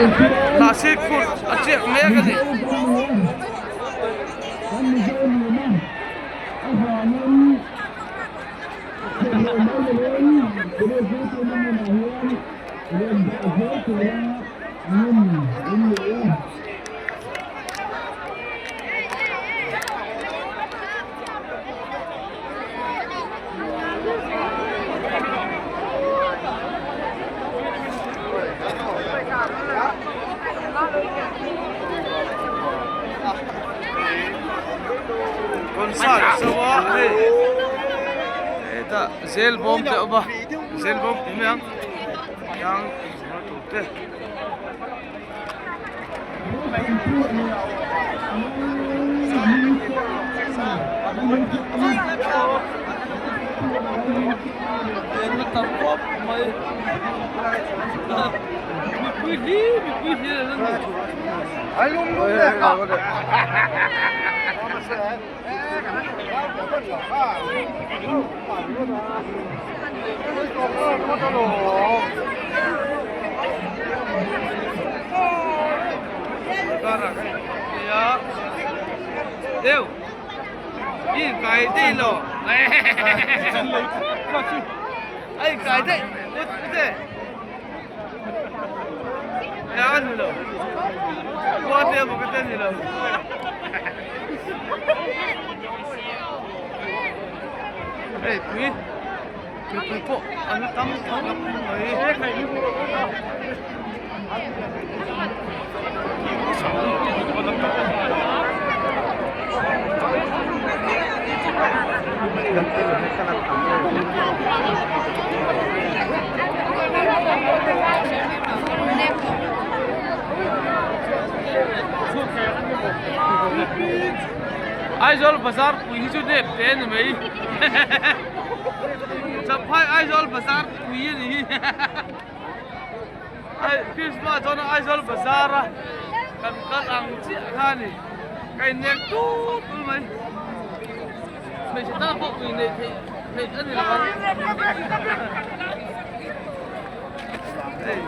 Hnahsir kut a chiak mek a ni. Concert so a hei hetah zel bawm te a awm a zel bawm ti mai ang tiang inzawrh tur te. Tam khawp mai mipui hi mipui hi an ni. Hei pui mipui pawh an tam khawp mai. Aizawl bazar pui hi chu nep te a ni mai Champhai Aizawl bazar pui a ni hi Christmas dawn a Aizawl bazar a kan kal ang chiah kha a ni ka innek tut tut mai hmeichhe tan pawh ui neih theih theih a ni lo ang hei.